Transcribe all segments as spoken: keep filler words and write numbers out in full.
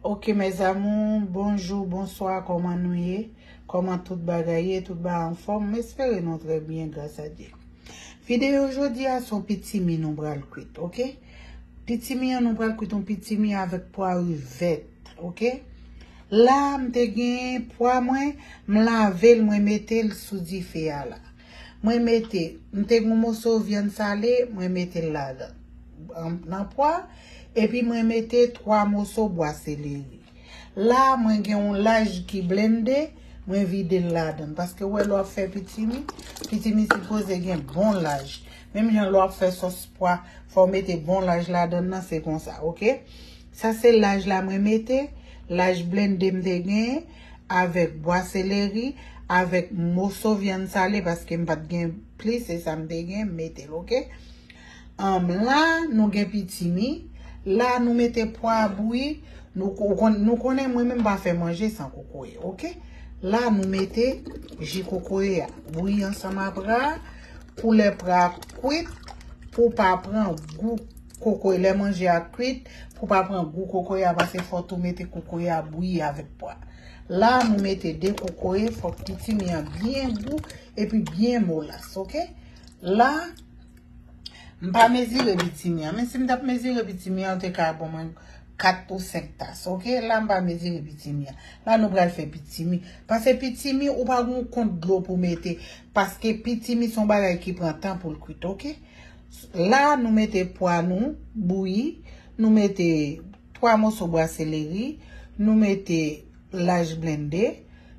Ok, mes amours, bonjou, bonswa, kòman nou ye? Kòman tout bagay ye? Tout bagay anfòm? M espere nou trè byen, gras a Dye. Videyo jodi a se yon pitimi nou pral kwit, ok? Pitimi an nou pral kwit yon pitimi avèk pwa rivèt, ok? La, m te gen pwa mwen, m lave l, mwen mete l sou dife a la. Mwen mete, m te gen yon moso vyann sale, mwen mete l ladan. An, nan pwa, epi mwen mete twa moso bwa seleri. La, mwen gen yon laj ki blende, mwen vide l ladan. Paske w wè lè w ap fè pitimi, pitimi sipoze gen bon laj. Menm jan lè w ap fè sòs pwa, fò w mete bon laj ladan nan, se konsa, ok? Sa se laj la mwen mete, laj blende m te genyen, avèk bwa seleri, avèk moso vyann sale, paske m pa t gen plis, se sa m te gen, m mete l, ok? Anm, la, nou gen pitimi, la, nou mete pwa bouyi, nou, ou konn-, nou konnen mwen menm pa fè manje san kokoye, ok? La, nou mete ji kokoye a, bouyi ansanm a pra, pou lè pra kwit, pou pa pran gou kokoye, lè manje a kwit, pou pa pran gou kokoye a, paske fò tou mete kokoye a bouyi avèk pwa. La, nou mete de kokoye, fòk pitimi an byen gou, epi byen molas, ok? La, m pa mezire pitimi an, men si m t ap mezire pitimi an, te ka ban mwen kat ou senk tas, ok? La, m pa mezire pitimi an. La, nou pral fè pitimi. Paske pitimi, ou pa gen yon kont dlo pou mete, paske pitimi se yon bagay ki pran tan pou l kwit, ok? La, nou mete pwa nou bouyi, nou mete twa moso bwa seleri, nou mete laj blende,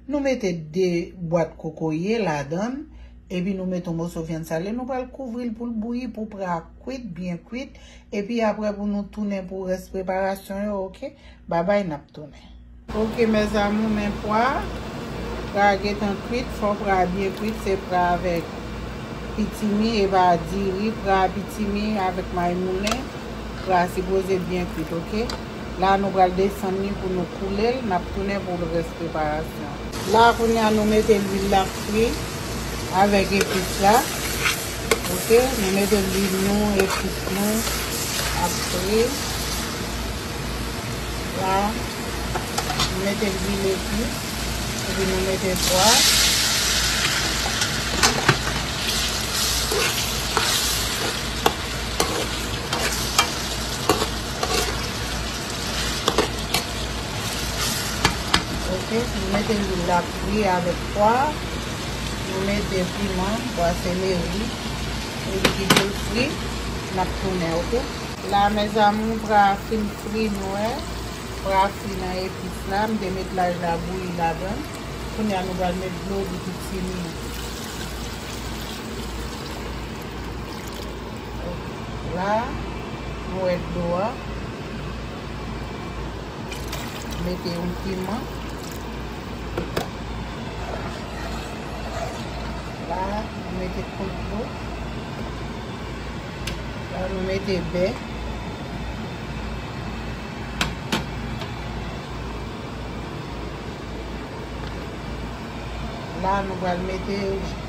nou mete de bwat kokoye ladan l, epi nou mete yon moso vyann sale, nou pral kouvri l pou l bouyi, pou pra kwit, byen kwit, epi apre pou nou tounen pou rès preparasyon yo, ok? Babay, n ap tounen. Ok, mes amours, men pwa, pra gentan kwit, fò pra byen kwit, se pra avèk pitimi, e pa diri, pra pitimi avèk mayi moulen, pra sipoze byen kwit, ok? La, nou pral desann li pou nou koule l, n ap tounen pou rès preparasyon. La, kounye a, nou mete lwil la fri avèk epis la. Ok, nou mete lwil nou, epis nou ap fri. La, nou mete lwil epis, epi nou mete pwa. Ok, nou mete lwil la fri avèk pwa. Nou mete piman, bwa seleri. Epi kite l fri, n ap tounen, ok? La, mes amours, pra a fin fri, nou wè. Pra a fri nan epis la, m te met laj la bouyi ladan. Kounye a, nou pral met dlo pou pitimi an. La, nou wè dlo a. Mete yon piman. La, nou mete kòk dlo. La, nou mete bè. La, nou pral mete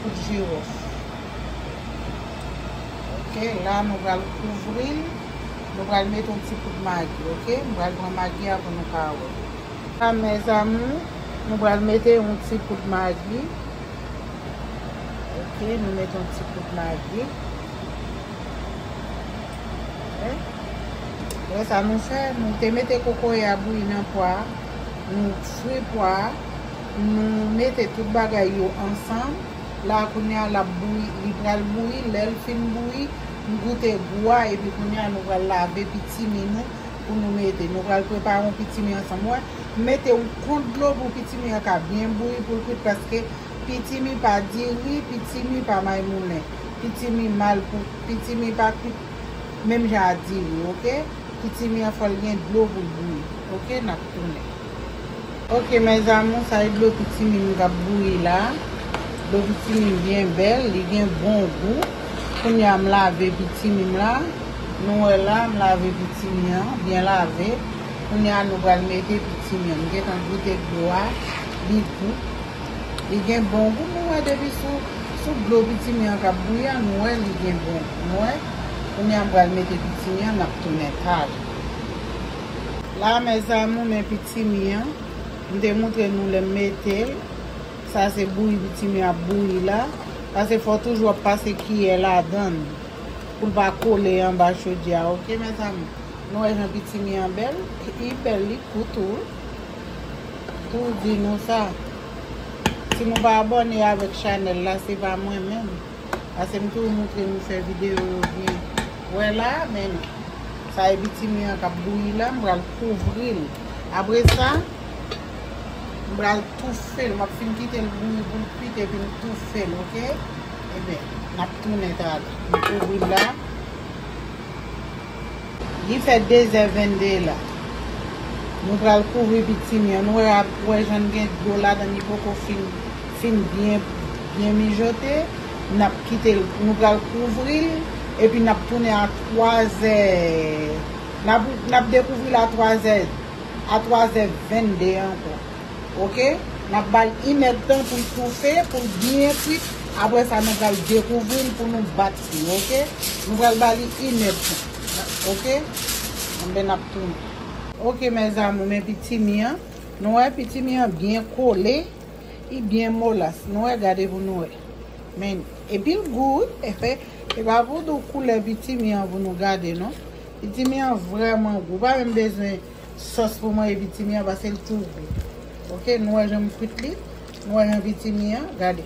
poud jiwòf. Ok, la, nou pral kouvri l. Nou pral mete yon ti poud magi, ok? Nou pral pran magi a pou nou ka wè. La, mes amours, nou pral mete yon ti poud magi. Ok, nou mete yon ti poud magi. Ok. Apre sa, nou fè, nou te mete kokoye a bouyi nan pwa a, nou fri pwa a, nou mete tout bagay yo ansanm. La, kounye a, l ap bouyi, li pral bouyi. Lè l fin bouyi, m goute gou a, epi kounye a, nou pral lave pitimi nou pou nou mete. Nou pral prepare yon pitimi ansanm. Wè, m mete yon kont dlo pou pitimi an ka byen bouyi, pou l kwit, paske pitimi pa diri, pitimi pa mayi moulen. Pitimi mal pou, pitimi pa kwit menm jan a diri, ok? Pitimi an fò l gen dlo pou l bouyi, ok? N ap tounen. Ok, mes amours, sa e dlo pitimi m k ap bouyi la. Dlo pitimi m byen bèl, li gen bon gou. Kounye a, m lave pitimi m la. Nou wè la, m lave pitimi an, byen lave. Kounye a, nou pral mete pitimi an. M gentan goute dlo a, li gou. Li gen bon gou, nou wè depi sou, sou dlo pitimi an k ap bouyi a, nou wè li gen bon gou. Nou wè, kounye a, m pral mete pitimi an, n ap tounen talè. La, mes amours, men pitimi an. M te montre nou lè m mete l. Sa se bouyi pitimi ap bouyi la. Paske fò toujou ap pase kiyè ladan l pou l pa kole anba chodyè a, oke, mes amours? Nou wè jan pitimi an bèl? Li bèl, li kou tou. Tou di nou sa. Si nou pa abòne avèk chanèl la, se pa mwen menm. Paske m toujou montre nou fè videyo yo byen. Wè la, men sa e pitimi an k ap bouyi la, m pral kouvri l. Apre sa, m pral toufe l. M ap fin kite l bouyi pou l pite, epi m toufe l, oke? Ebyen, n ap tounen talè. M kouvri l la. Li fè de zè vennde la. Nou pral kouvri pitimi an. Nou wè, ap wè jan l gen dlo ladan, li poko fin, fin byen, byen mijote. N ap kite l, nou pral kouvri l, epi n ap tounen a twa zè. N ap, n ap dekouvri l a twa zè, a twa zè vennde ankò. Oke? N ap ba l inèdtan pou l toufe, pou l byen kwit. Apre sa, nou pral dekouvri l pou nou bat li, oke? Nou pral ba li inèdtan, oke? Anben, n ap tounen. Oke, mes amours, men pitimi an. Nou wè pitimi an byen kole, li byen molas. Nou wè, gade pou nou wè. Men, epi l gou, wi. Efe, e pa pou di w koulè pitimi an pou nou gade, non. Pitimi an vrèman gou. Pa menm bezwen sòs pou manje pitimi an, paske l tou gou. Oke, nou wè jan m kwit li. Nou wè jan pitimi an, gade.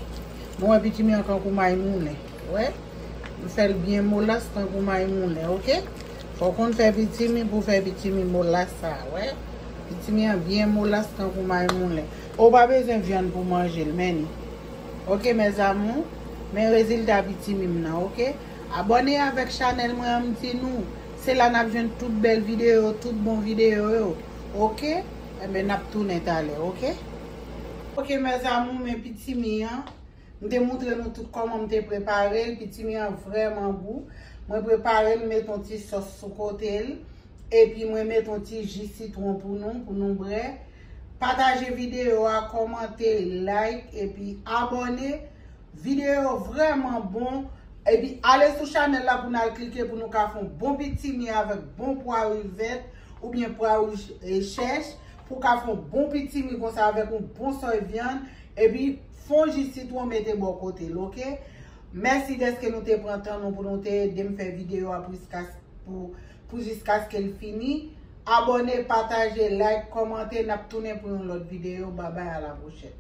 Nou wè pitimi an kankou may moulen. Wè? M fè l byen molas kankou may moulen, oke? Fò w konn fè pitimi pou fè pitimi molas sa, wè? Pitimi an byen molas kankou may moulen. Ou pa bezwen vyann pou manje l, men li. Oke, mes amours, men rezilta pitimi m nan, oke? Abòne avèk chanèl mwen an, m di nou. Se la n ap jwenn tout bèl videyo, tout bon videyo yo. Oke? Enben, n ap tounen talè, oke? Oke, mes amours, men pitimi an. M te montre nou tout kòman m te prepare l. Pitimi an vrèman gou. Mwen prepare l, m met yon ti sòs sou kote l. Epi mwen met yon ti ji sitwon pou nou, pou nou bwè. Pataje videyo a, kòmante, like, epi abòne. Videyo vrèman bon. Epi ale sou chanèl la pou n al klike pou nou ka fè yon bon pitimi avèk bon pwa ri vèt oubyen pwa ri ch-, e, chèch, pou w ka fè yon bon pitimi konsa avèk yon bon sòy vyann. Epi fè yon ji sitwon mete bò kote l, oke? Mèsi dèske nou te pran tan nou pou nou te ede m fè videyo a pou jiska, pou, pou jiskaske l fini. Abòne, pataje, like, kòmante. N ap tounen pou yon lòt videyo. Babay, a la pwochèn.